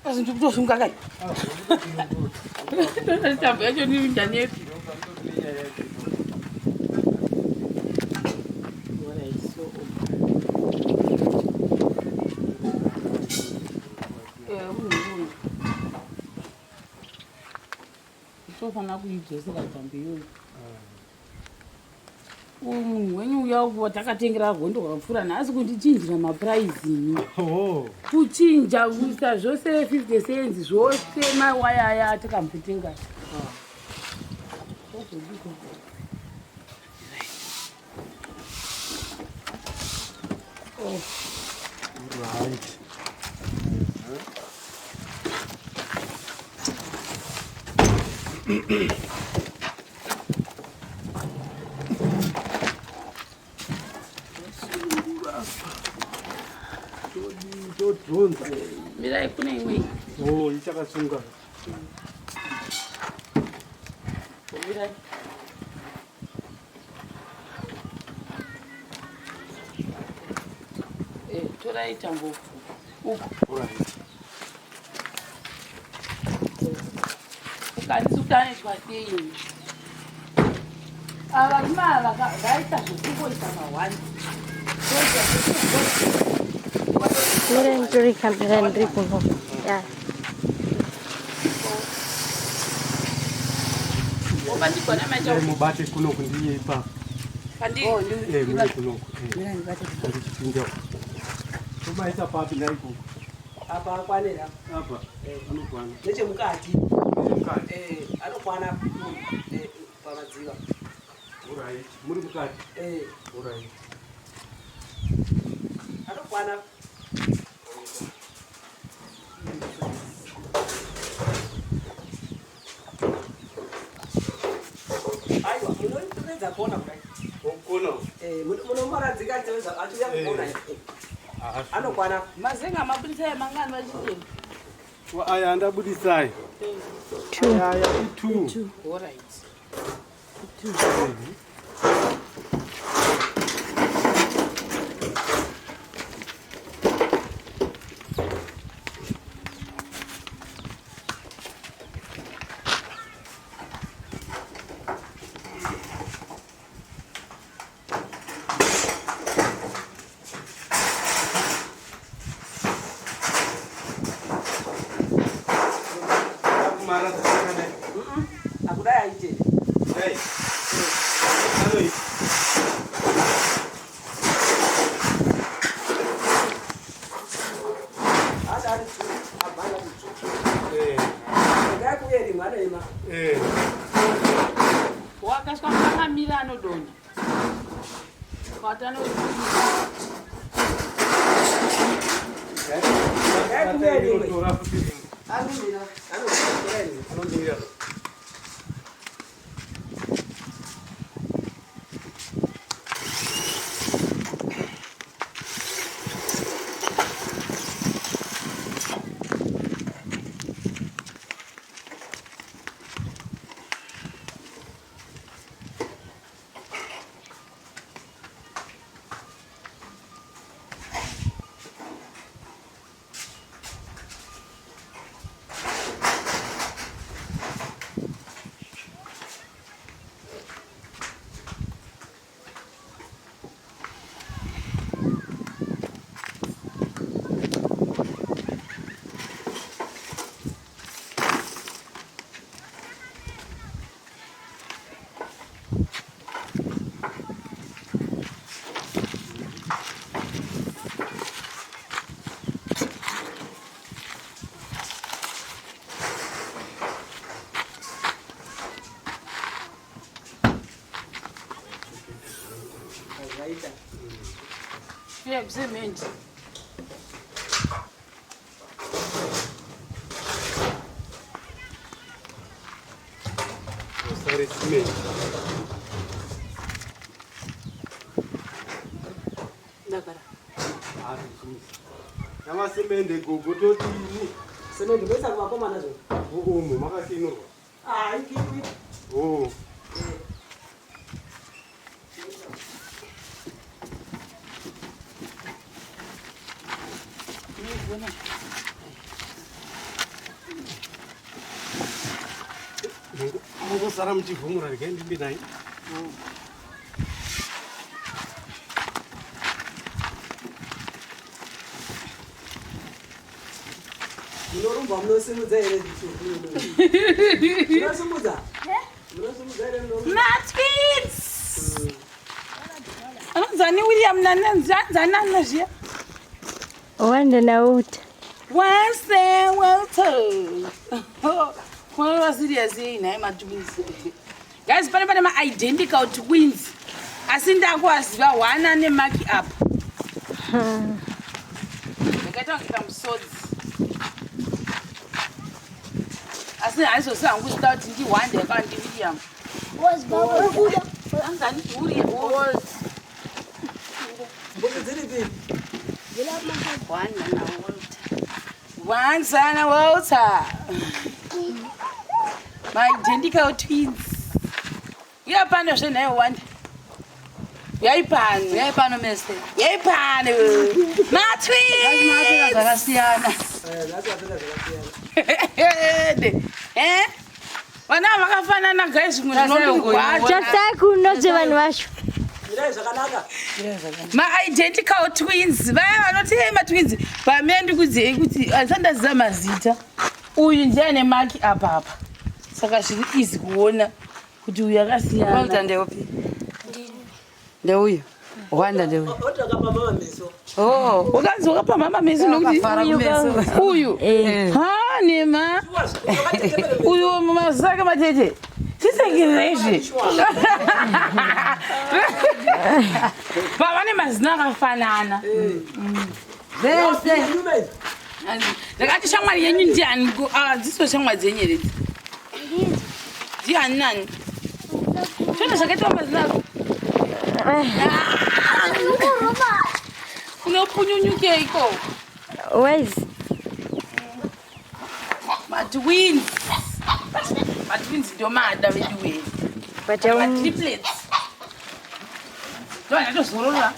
Asi ndikutosunga kai. Tambo yacho ni ndanepi. Tofanira kuidzosera tambo iyoyo. Uyu munhu wenyu uya watakatengera gondo wakapfuura nhasi kundichinjira mapuraizi ini. Oh. Kuchinja kuisa zvose 50 cents zvose mawaya aya atakambotenga. Oh. Right. Todhonza. Mirai kune imwe. Oh, ichakasunga. Mirai. Eh, torai tambo uko. Right. Ukandisi kuti anoitwa sei? Ava varume ava vaita zvekungoita mahwani. Mirai nditore kamera ndiri kuno. Ya. Obandigona manje. Dai mubate kunoku ndiye ipapo. Pandi. Eh, muri kunoku. Eh. Ndichipinda. Tobaisa papi nhai kuku? Apa akwanira. Apa. Anokwana. Nechemukati. Mukati. Eh, anokwana eh, pamadziva. Alright. Muri mukati. Eh, Alright. anokwana. Aiwa, munoipedza kona kudai. Okona. Eh, munomoradzika achiuya kukona. Eh. Anokwana. Mazenga mabudisa mangani vachitema. Aya andabudisai. Two. Aya aya i2. All right. Kumara dzakadai. Akudai aite. Dai. Anoita. Ada ari tu, abana kutu. Eh. Ngai kuye rimwe anoema. Eh. Wakasvika mukangamira anodonha. Kwatano Ngai kuye rimwe. Inotora futi rimwe. Anomira. Anomira rimwe. Anomira. Zvaita. cement. Osare cement. Ndagara. Namasemende gogo todini? Semende moisa kuvakomana zvo. Umu makakinurwa. Ah, ikikwi. Oh. Unogona. Mosara muchivhumura regai ndimbe naye. Munorumba munosimudza here? Munosimudza? Munosimudza here munorumba? Matwins! Anonzani William nananzanana zviya? Wanda naUta. Wase Walter. Kunoreva serious yei nhai matwins? Guys, pane pane ma-identical twins. Asi ndakuaziva one ane maki up. Ndakaita kunge kamusodzi. Asi haizoziva hangu zita kuti ndiWanda kana ndiWilliam. Anzani William. Mbuzi dziripi? Wanda naWalter. Wanda naWalter. My identical twins. Uya pano zve nhai Wanda. Uyai pano. Uyai pano mese. Uyai pano. Matwins. Zvakasiyana. Eh, nhasi vapfeka zvakasiyana. Eh? Vana vakafanana guys zvimwe zvinondirwadza. Tarisai kunozve vanhu vacho. Mirai zvakanaka. Ma-identical twins vaya vanoti hey matwins pamene ndikudzei kuti handisandaziva mazita. Uyu ndiye ane maki apa apa, saka zviri easy kuona kuti uyu Walter akasiyana. ndeupi? Ndeuyu. Wanda ndeuyu. Oti akapa mama meso. Oh. Ukanzi wakapa mama meso nokuti Wakafara kumeso. uyu Eh. ha nema uyu maziso ake matete tisekerezve vava nemazino akafanana. Vese. Ndakati shamwari yenyu ndiani? Dziso shamwari dzenyu here idzi? Ndiani nani? Zvona zvakaitwa mazino ako unopunyunyukeiko? Wise. Matwins, matwins ndomada veduwe. But Matriplets ndo anatozorora.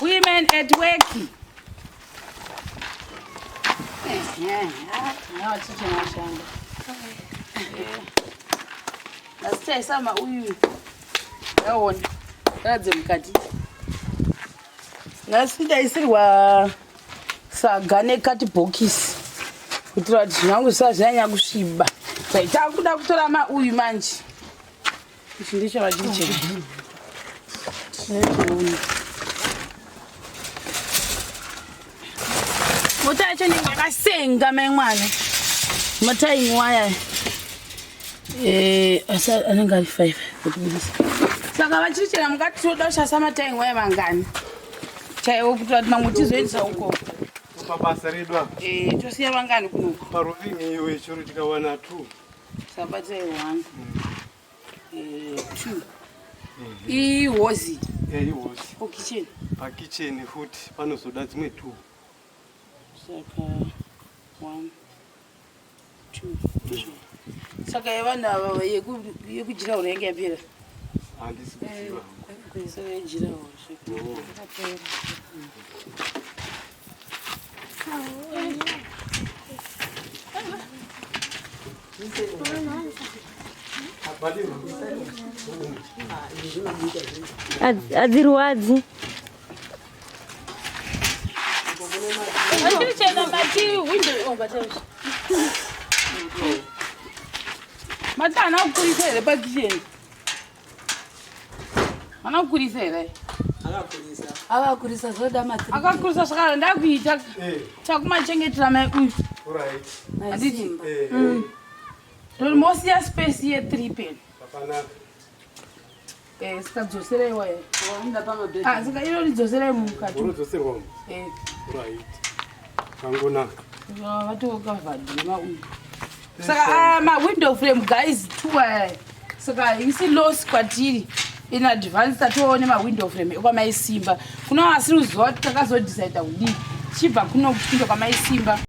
Women at work. Vachiche mashanda. Asi taisama uyu yaona radze mukati. Nhasi ndaisirwa saga nekatibhokisi kuitira kuti zvinhu zvangu zvisazvanyanya kusviba. Takuda kutora mauyu manje. Ichi ndechavachiri chena. Tinochiona. Mota yacho inenge yakasenga mai mwana. Mataini waya. Asi anenge ari 5 kutibudisa. Saka vachiri chena mukati toda kushandisa mataini waya mangani? Chaiwo kuitira kuti mamwe tizoendesa uko. Pabasa redu apa. Tosiya vangani kunoku? Paroofing iwe chero tikawana 2. Sabatai 1. 2. Ihozi. Ihozi. Okitchen. Pakicheni futi panozoda dzimwe 2. Saka 1 2. Saka yevanhu ava yekujira yange yapera. Handisi kuziva. Saka yejira. Oh. Adzirwadzi. Vachiri chena mati window oh bata. Mati haana kukurisa here pakicheni? Haana kukurisa here? Akakurisa. Avakurisa zvoda matri. Akakurisa saka ndakuita chakumachengetera mai uyu. Alright. Handiti? Ndoti mosiya space ye3 pen. Zvakanaka. Saka dzoserai waya. Waunda pamabhedha. Ah, saka iro ridzoserai mukati. Unodzoserwa mu. Right. Kangonaka. Vatokavhadhima uyu. Saka mawindow frame guys two aya. Saka isi loss kwatiri in advance tatoone mawindow frame ekwamaisimba. Kuna vasiri kuziva kuti takazodecida kudii. Chibva kuno kuchindo kwamaisimba.